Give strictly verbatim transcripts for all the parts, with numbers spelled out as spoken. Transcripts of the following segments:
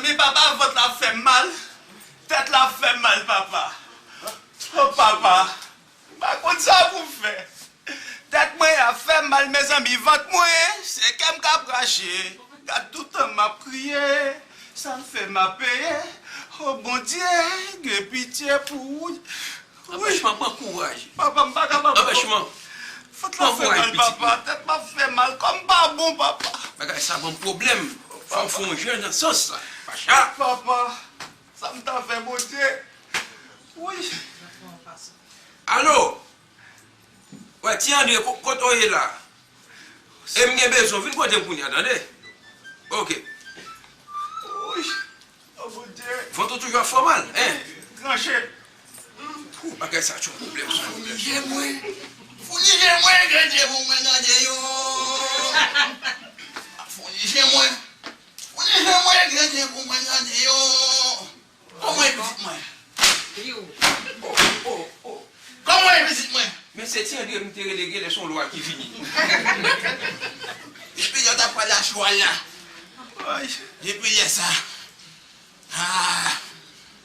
Mezanmi, papa, vant la ap fè m mal. Tèt la ap fè m mal, papa. O papa, m pa konn sa pou m fè. Tèt mwen ap fè m mal, mezanmi, vant mwen, se kè m k ap rache. Gad tout tan m ap kriye, sa m fè m ap peye. O Bondye, gen pitye pou ou. Anpèchman, pran kouraj. Papa, m pa kapab. Anpèchman. Vant la ap fè m mal, papa. Tèt m ap fè m mal. Kò m pa bon, papa. Bagay sa ban m pwoblèm. Fò m fè yon jèn nan sans sa. Pacha. Papa, sa m ta fè, Bondye? Wi. Alo? Wè, Ti Andre, ko-, kote w ye la? E m gen bezwen w, vin kote m kounye a, tande? Oke. Wi. O Bondye. Vant ou toujou ap fè w mal, en? Tranche. Twou, bagay sa t yon pwoblèm, sa. Founi je mwen. Founi je mwen, Grandye, pou mwen gade yo. Founi je mwen. Founi je mwen, Grandye, pou mwen gade yo. Kòman e pitit mwen? Oh, oh, oh. Kòman e pitit mwen? Men se Ti Andre m te rele genlè se yon lwa ki vini. Depi lè w t ap pale a chwal la. Depi lè sa. Ah,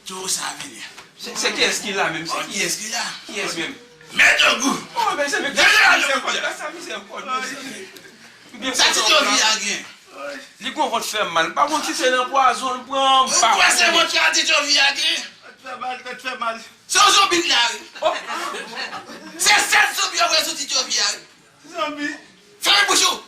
tou sa vini. Se, se kiyès ki la menm? Se kiyès ki la? Kiyès menm? Mèt Ogou! Oh, men se men sa mizè kòd, sa mizè kòd. Sa Ti Tyovi a gen? Li gon vant fè m mal. M pa konn si se nan pwazon l pran, m pa konnen. Ou kwè se vant sa Ti Tyovi a gen? Tèt fè mal, tèt fè mal. Se yon zonbi l la, wi. Se sèt zonbi yo voye sou Ti Tyovi a, wi. Zonbi. Fèmen bouch ou!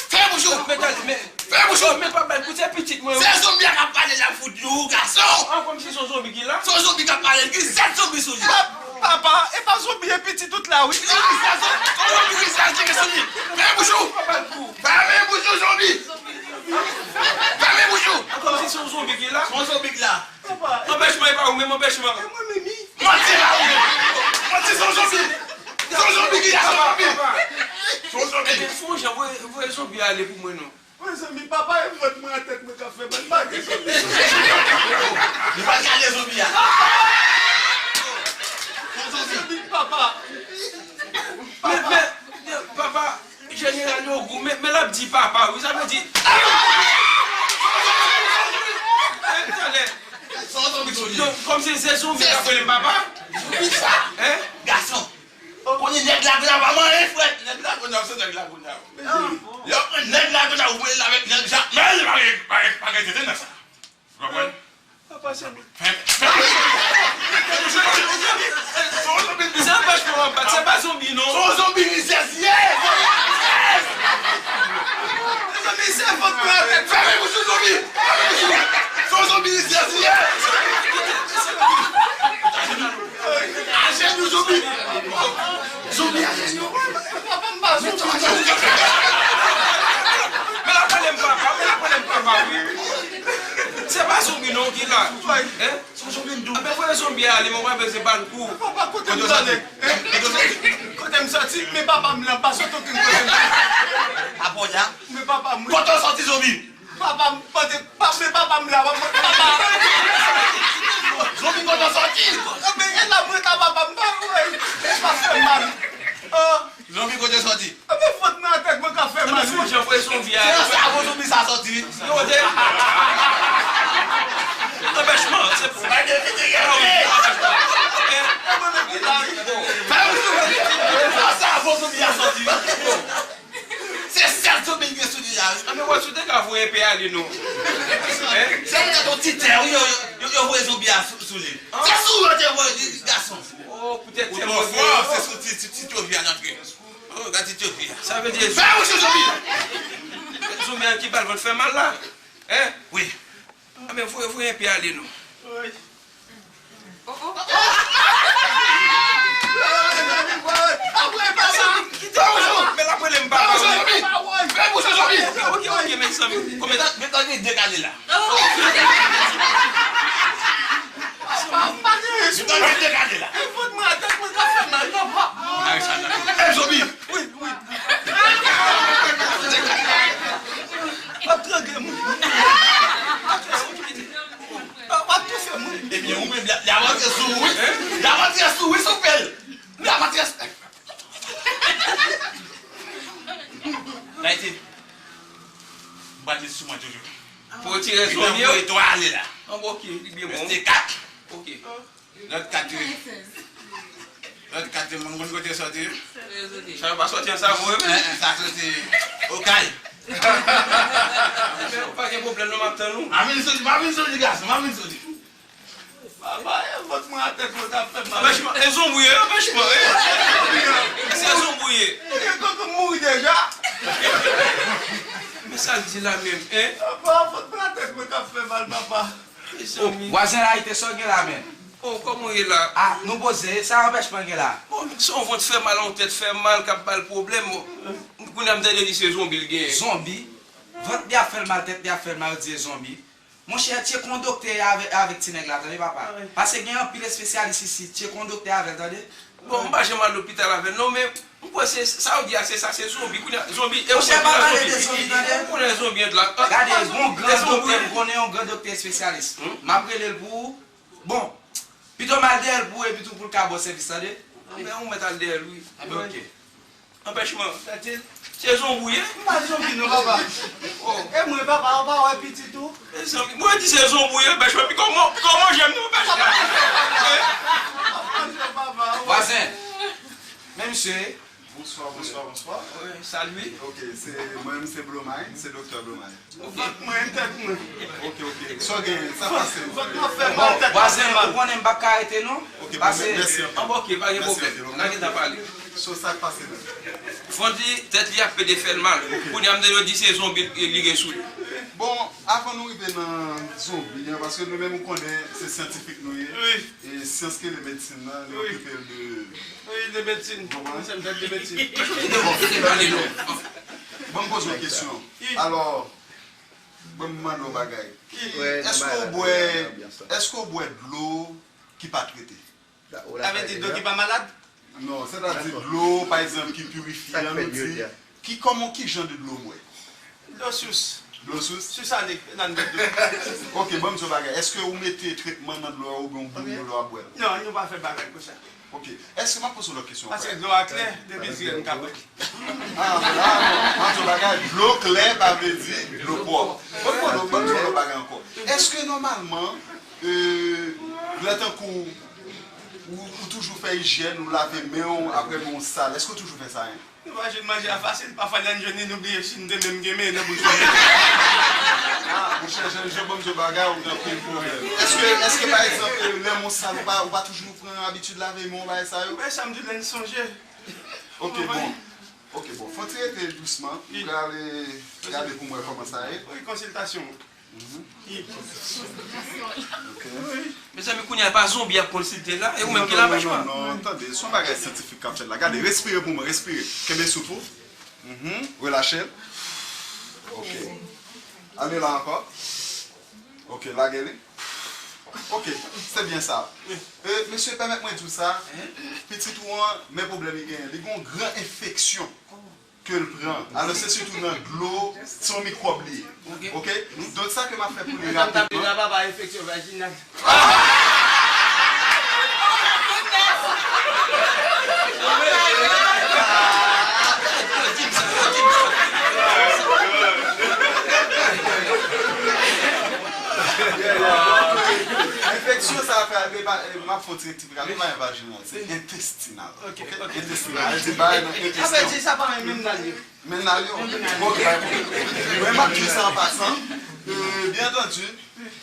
Fèmen bouch ou! Men, men, men, fèmen bouch ou! Men papa, koute pitit mwen, wi. Se zonbi a k ap pale la, fout nou, gason! An, kòmsi se yon zonbi ki la? Se yon zonbi k ap pale, gen sèt zonbi sou li. Pa-, papa, e pa zonbi, e pitit tout la, wi. Wi, se yon zonbi, se yon zonbi ki sou li. Fèmen bouch ou! Fèmen bouch ou, zonbi! Fèmen bouch ou! An, kòmsi se yon zonbi ki la? Se yon zonbi ki la. Anpèchman, e pa ou menm, anpèchman. E mwen menm, wi. Manti pa ou menm. Manti, se yon zonbi. Se yon zonbi ki la, se yon zonbi. Se yon zonbi. Ebyen, fè yon jan, voye, voye zonbi a ale pou mwen, non. Mezanmi, papa, e vant mwen ak tèt mwen k ap fè mal, m pa gen zonbi. Nou pral gade zonbi a. Mezanmi, papa. Men, men, papa, Jeneral Ogou, men, men l ap di papa, wi, sa vle di. Talè. Donk, kòmsi se zonbi k ap rele m papa? Zonbi sa? Hein? Gason. Konnen nèg la konn ap manyen frèt. Nèg la konn ap se nèg la konn ap. Lè w pran nèg la konn ap woule l avèk nèg Jakmèl, pa gen, pa gen, pa gen tete nan sa. Ou konprann? Papa, se mwen. Fè, fè. Se yon zonbi. Se anpèchman w ap bat, se pa zonbi, non. Se yon zonbi rizèz li ye. Mezanmi, se vant mwen avèk. Fèmen bouch ou, zonbi. Fèmen bouch ou. Se yon zonbi rizèz li ye. Ajenou, zonbi. Zonbi ajenou. Papa, m pa zonbi, non. Men l ap rele m papa, men l ap rele m papa, wi. Se pa zonbi non ki la. Hein? Se yon zonbi m di w. Anben voye zonbi a ale, mwen pa bezwen ba l kou. Papa, kote m soti? Kote m soti? Men papa m la, m pa soti okenn kote m. Apa w la? Men papa m, wi. Kote w soti, zonbi? Papa m, kote, pa, men papa m la, papa. Zonbi, kote w soti? Anben, e la mwen ta papa m, pa, e pa fè mal. Oh. Zonbi, kote w soti? Anben, vant mwen ak tèt mwen k ap fè mal. Anben, se yon jan voye zonbi a. Se nan savon zonbi sa soti, wi. Yo, de. Anpèchman, se pou. Pa gen pite gade. Fè yon zonbi. Se nan savon zonbi a soti, wi. Se sèl zonbi ki gen sou li a, wi. Anben, wè, si w te ka voye enpe ale, non. Hein? Se poutèt yon ti tè, wi, yo, yo, yo voye zonbi a sou, sou li. Se sou yo te voye li, gason. Oh, poutèt tè mwen. Se sou ti, ti, ti tyovi a n antre. Oh, gad ti tyovi a. Sa vle di. Fè wouch ou, zonbi! Zonbi an ki ba l vant fè mal la? Hein? Wi. Anben, voye, voye enpe ale, non. Wi. Oh, oh. Apre pa sa. Kite m. Men l ap rele m papa, wi. Fè wouch ou, zonbi! Ok, ok, ok, mezanmi. Konbyen tan, konbyen tan gen dekale la? Papa, m pa gen respè. Mwen tande te gade la. E vant mwen atè, mwen ka fè mal, papa. Ay, sa la. E, zonbi. Wi, wi. W ap trangle mwen. W ap toufe mwen. Ebyen, ou menm, l ap antre sou ou, wi. L ap antre sou ou, wi, sou pèl. L ap antre. Layite. M pral di sou mwen toujou. Pou retire Li nan mwen etwale la. An, bon, ok, li byen bon. Reste kat. Ok. Lòt kat yo. Lòt kat yo, mwen konn kote yo sòti. Sa yo pa sòti ansanm, wi. Eh, eh, sa sòti Okay. Men pa gen pwoblèm non, m ap tann ou. M a vin soti, m a vin soti, gason, m a vin soti. Papa, e vant mwen a tèt mwen k ap fè m mal. Anpèchman, e zonbouye, anpèchman, e. Se zonbouye. E koko mouri deja. Men sa l di la menm, en? Papa, vant mwen a tèt mwen k ap fè mal, papa. Mezanmi. Vwazen Layite, sa w gen la menm? Oh, kòman w ye la? Ah, nou poze, sa anpèchman gen la? Bon, se yon vant fè mal, yon tèt fè mal, k ap ba l pwoblèm. Bon, kounye a m tande li se zonbi l genyen. Zonbi? Vant li ap fè l mal, tèt li ap fè l mal, yo di se zonbi. Monchè, tcheke yon doktè avèk, avèk ti nèg la, tande papa. Paske gen anpil espesyalis isi, tcheke yon doktè avè l, tande. Bon, m pa janm al lopital avè l non, men m kwè se sa yo di a, se sa, se zonbi. Kounye a, zonbi, e zonbi la, zonbi. Ou konnen zonbi ant la. Gade, gon gran doktè, m konnen yon gran doktè espesyalis. M ap rele l pou ou. Bon, pito m al dèyè l pou ou epi tou pou l ka ba w sèvis, tande. Men ou mèt al dèyè l, wi. Anben, ok. Anpèchman. Se zonbouye? M pa zonbi non, papa. Oh. E mwen, papa, ou pa wè pitit ou? Mezanmi, mwen di se zonbouye, anpèchman. Pi kòman, kòman jèm nou, anpèchman? Vwazen. Men misye. Bonswa, bonswa, bonswa. Wi, salye. Ok, se mwen menm, se Blomay, se Doktè Blomay. Ok. Mwen, tèt mwen. Ok, ok. Sa w genyen? Sa pase? Vant mwen fè mal, tèt mwen fè mal. Vwazen, ou konnen m p ap ka rete non. Ok, bon, mèsi anpil. Anben, ok, pa gen pwoblèm. N a gentan pale. So, sa k pase menm? Fò di, tèt li ap pede fè l mal. Kounye a, m te di se zonbi li gen sou li. Bon, avan nou rive nan zonbi an, paske nou menm, ou konnen, se syantifik nou ye. Wi. E syans ki rele medsin nan, li okipe l de... Wi, de medsin. Ou konprann? Se m fè de medsin. Bon, bon, bon, bon. Ban m poze w kesyon. Wi. Alò, ban m mande w yon bagay. Èske w bwè, èske w bwè dlo ki pa trete? Sa vle di dlo ki pa malad? Non, sètadi dlo, pa egzanp, ki pirifye an, nou di, ki, kòman, ki jan de dlo w bwè? Dlo sous. Dlo sous? Sous sale, nan dlo. Ok, ban m di w bagay. Èske ou mete tretman nan dlo a oubyen ou boule dlo a bwè l? Non, nou pa fè bagay konsa. Ok. Èske, m ap poze w lòt kesyon ankò? Paske dlo a klè, depi l klè, nou ka bwè l. Ah, ah, non. M ap di w bagay, dlo klè pa vle di dlo pwòp. Ban m, ban m, ban m di w lòt bagay ankò. Èske nòmalman, euh, lè tankou ou, ou toujou fè ijyèn, ou lave men w apre men w sal, èske ou toujou fè sa, en? Nou pa jwenn manje a fasil, pafwa lè n jwenn li, nou bliye si n te menm gen men nan bouch nou. Ah, monchè, jèn jan, ban m di w bagay, ou gen anpil pwoblèm. Èske, èske, pa egzanp, lè men w sal, ou pa, ou pa toujou pran abitid lave men w, bagay sa yo? Men sa m di w, lè n sonje. Ok, bon. Ok, bon. Fò ti rete dousman. M prale gade pou m wè kòman sa ye. Wi, konsiltasyon. Mhm. Ok. Mezanmi, kounye a pa zonbi ap konsilte la, e ou menm ki la, non, non, non, non, tande, se yon bagay syantifik k ap fèt la. Gade, respire pou mwen, respire. Kenbe souf ou. Mhm. Relache l. Ok. Ale la ankò. Ok, lage li. Ok, se byen sa. E, mesye, pèmèt mwen di w sa, pitit ou an, men pwoblèm li genyen. Li gen yon gran enfeksyon ke l pran. Alò, se sitou nan dlo, se yon mikwòb li ye. Ok? Donk, sa ke m ap fè pou li rapidman. Papa, enfeksyon vajinal. Enfeksyon sa fè, m ap fè yon ti rektifikatif, li pa vajinal, se entestinal. Ok, ok. Entestinal, se bagay nan entestin. Sa vle di sa pa menm nan li. Men nan yo, ok, bay pwoblèm. Mwen, m ap di sa an pasan. Euh, byen antandi,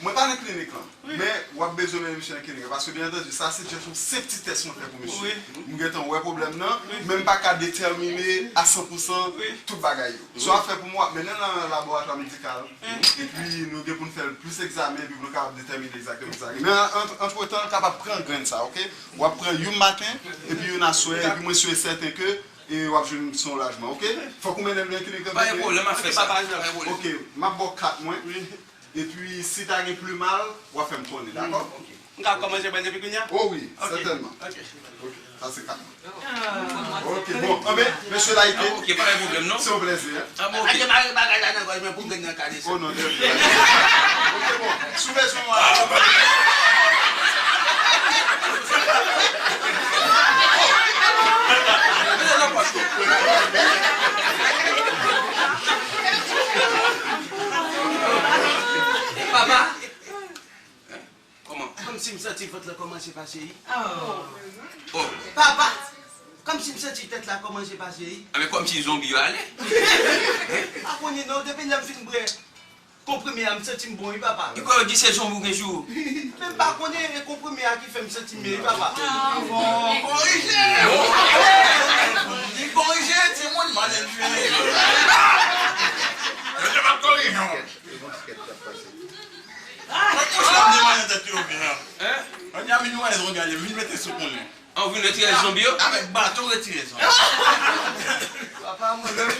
mwen pa nan klinik lan, men w ap bezwen mennen misye nan klinik lan, paske, byen antandi, sa se just yon senp ti tès mwen fè pou misye. M gentan wè pwoblèm nan, men m pa ka detèmine a san pou san tout bagay yo. So w ap fè pou mwen, w ap mennen l nan laboratwa medikal, epi nou gen pou n fè l plis egzamen, epi pou nou kapab detèmine egzakteman sa. Men an, antretan, l kapab pran grenn sa, ok? W ap pran youn maten, epi youn aswè, epi mwen si e sèten ke e w ap jwenn soulajman, ok? Fòk ou mennen l nan klinik lan. Pa gen pwoblèm, m ap fè sa. Pa gen pwoblèm. Ok, m ap ba w kat mwen. Wi. Epi, si ta gen pli mal, w ap fè m konnen, dakò? Ok. M ka kòmanse pran depi kounye a? O wi, sètènman. Ok. Ok, sa se kat mwen. Ah. Ok, bon, anben, mesye Layite. Ok, pa gen pwoblèm, non. Se yon plèzi, en. Ah, bon, ok. Aje mare bagay la nan gòj mwen pou grenn nan kale sa. Oh, non, trè byen. Ok, bon. Si w bezwen yon... Si m santi vant lan kòmanse pa cheyi. Oh. Papa, kòmsi m santi tèt la kòmanse pa cheyi. A, men kòmsi zonbi yo ale. Pa konnen non, depi lè m fin bwè konprime a, m santi m bon, wi, papa. Li kwè yo di se zonbi ou gen sou ou. Men m pa konnen, e konprime a ki fè m santi m byen, wi, papa. Korije! Li korije, timoun, manje l fini. Yo te pa korije, non. Mwen kouche ap demande tèt yo byen. Hein? Mwen di a vin wè zon gade, vin mete sou konnen. An vin retire zonbi yo? Avèk baton retire zonbi. Papa, mwen menm,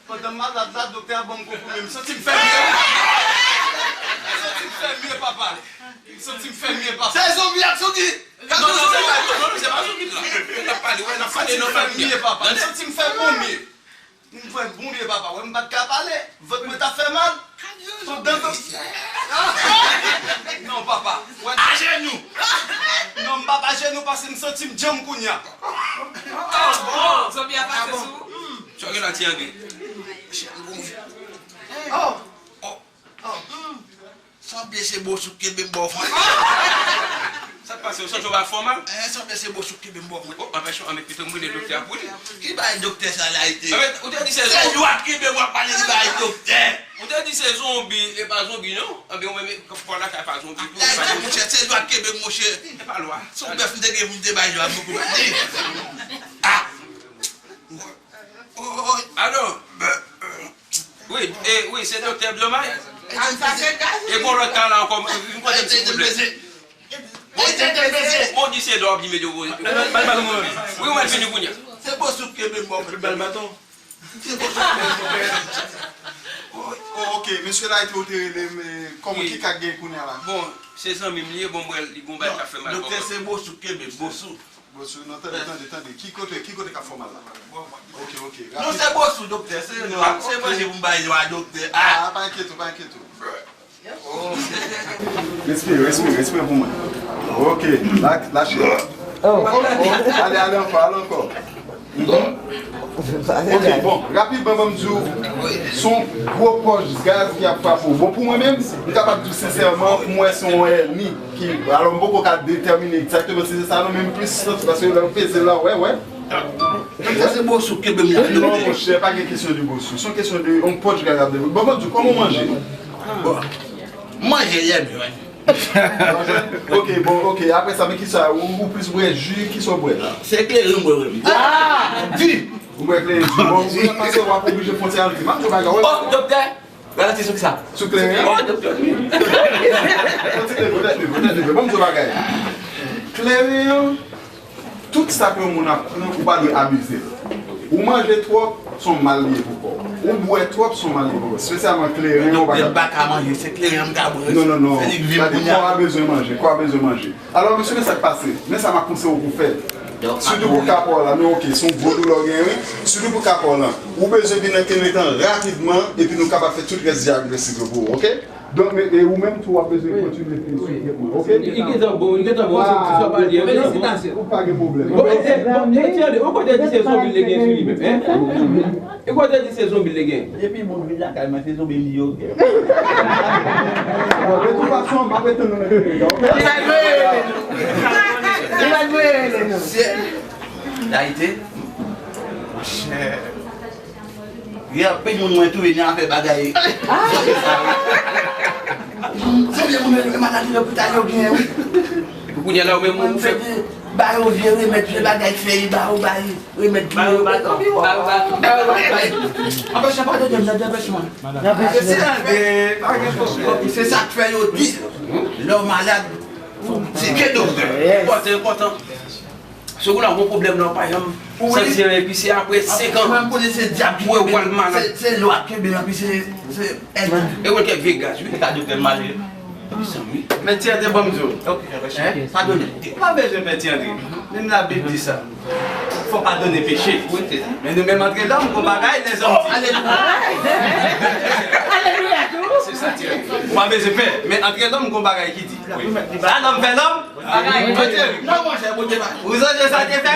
pandan m malad la, doktè a ban m konprime, m santi m fè mye. M santi m fè mye, papa. M santi m fè mye, papa. Se zonbi a k soti. Non, non, se pa, non, non, se pa zonbi la. N ap pale, wè, n ap pale nan fanmi a. M santi m fè mye, papa. M santi m fè bon mye. M fè bon byen, papa. Wè, m pa t ka pale. Vant mwen t ap fè mal. Tout dan do. Non, papa. Wè. Ajenou. Non, m p ap ajenou paske m santi m djanm kounye a. Oh, bon. Zonbi a pase sou ou. Sa w gen la, Ti André? Oh. Oh. Oh. Sanble se Bosou k kenbe m ba w, frè. Sa k pase? Ou santi w pa fè w mal? Eh, sanble se Bosou k kenbe m ba w, frè. Oh, anpèch, anpèch, pito m rele doktè a pou li. Ki bagay doktè sa la ite? Anpèch, ou te di se zonbi. Se lwa k kenbe m w ap pale de bagay doktè. Ou te di se zonbi, e pa zonbi non. Anben, ou menm, kò lakay pa zonbi tou. La ite, monchè, se lwa k kenbe m, monchè. E pa lwa. Se yon bèf m te gen pou m te bay lwa, m poko bay li. Ah! Alo, wi, e, wi, se doktè Blomay. E gon lòt ka la ankò, m kote m sou koulè. Bon, di se lò ap di medyo. Wi, ou mèt vini kounye a. Se Bosou k kenbe m, bò. Bal baton. Se Bosou k kenbe m, bò. Oh, ok, mesye la, ou te rele m, kòman, ki ka k gen kounye a la? Bon, se zanmi m li ye, bon, m wè li gon bagay k ap fè mal. Doktè, se Bosou k kenbe m, Bosou. Bosou, non, tande, tande, tande. Ki kote, ki kote k ap fè w mal la? Ok, ok, rapid. Non, se Bosou, doktè. Se, se manje pou m bay yo a doktè. Ah, pa enkyete w, pa enkyete w. Respire, respire, respire pou mwen. Ok, la, lache. Ale, ale ankò, ale ankò. Mhm. Ok, bon, rapidman, ban m di w, se yon gwo pòch gaz ki ap frape w. Bon, pou mwen menm, m kapab di w sensèman, m wè se yon ènmi ki, alò, m poko ka detèmine egzakteman si se sa non, men m plis santi, paske lè w peze l la, w wè, wè. Sa se Bosou k kenbe m la. Non, monchè, pa gen kesyon de Bosou. Se yon kesyon de yon pòch gaz ap devlope. Bon, ban m di w, kòman w manje? Bon, m manje lè m jwenn. Ok, bon, ok. Apre sa, men kisa, ou, ou plis bwè ji, kisa w bwè la? Se kleren m bwè, wi. Ah! Di! Ou bwè kleren di. Bon, ou pase w ap oblije fè yon ti al di. M ap di w bagay, wi. Oh, doktè! Ralanti sou kisa? Sou kleren an? Oh, doktè, wi. Kontinye, kontinye, kontinye. Ban m di w bagay. Kleren an, tout sa ke yon moun ap pran, ou pa dwe abize l. Ou manje twòp, se yon mal li ye pou kò w. Ou bwè twòp, se yon mal li ye pou kò w. Espesyalman kleren, ou pa ka. Doktè, m pa ka manje, se kleren m ka bwè. Non, non, non. Se li k viv kounye a. Gade, kò a bezwen manje, kò a bezwen manje. Alò, mesye, men sa k pase. Men sa m ap konseye w pou w fè. Sitou pou ka pa w la, men ok, se yon gwo doulè w genyen, wi. Sitou pou ka pa w la. Ou bezwen vin nan klinik lan rapidman, epi nou kapab fè tout rès dyagnostik yo pou ou, ok? Donk, men, e ou menm tou, w ap bezwen kontinye swiv tretman, ok? Li gentan bon, li gentan bon, se sa w pale a. Felisitasyon. Ou pa gen pwoblèm. Bon, e, e, bon, e, tande, ou kote di se zonbi l te gen sou li menm, en? E kote di se zonbi l te gen? Depi moun vin lakay mwen, se zonbi m li yo gen. Bon, de tout fason, m ap rete nou nan klinik la, ok? Li va jwe rele nou. Li va jwe rele nou. Se, Dayite, monchè. Gen anpil moun mwen touye nan afè bagay. Se vye moun yo, maladi lopital yo genyen, wi. Epi kounye a la, ou menm, ou fè ba yo vye remèd, vye bagay, fèy, ba yo bay remèd pou yo. Ba yo baton, ba yo baton. Anpèch mwen, padone m, nan anpèch mwen. Se sa k fè yo di, lè w malad, fò w tcheke doktè. Enpòtan, enpòtan. Si w la gon pwoblèm nan, w pa janm santi anyen, epi se apre senk an, ou wè w pral malad. Se lwa k kenbe, epi se, se ènmi. E wè kèk vye gaz, wi. Eta doktè m ale. Mezanmi. Men ti ede ban m di w. Padone. Ou pa bezwen pè ti André. Menm Labib di sa. Fò padone peche. Men nou menm antre lòm, gon bagay, lèzòm di. Alelouya. Alelouya, tou. Se sa, ti André. Ou pa bezwen pè. Men antre lòm, gon bagay ki di. Sa lòm fè lòm. Ou sonje sa te fè?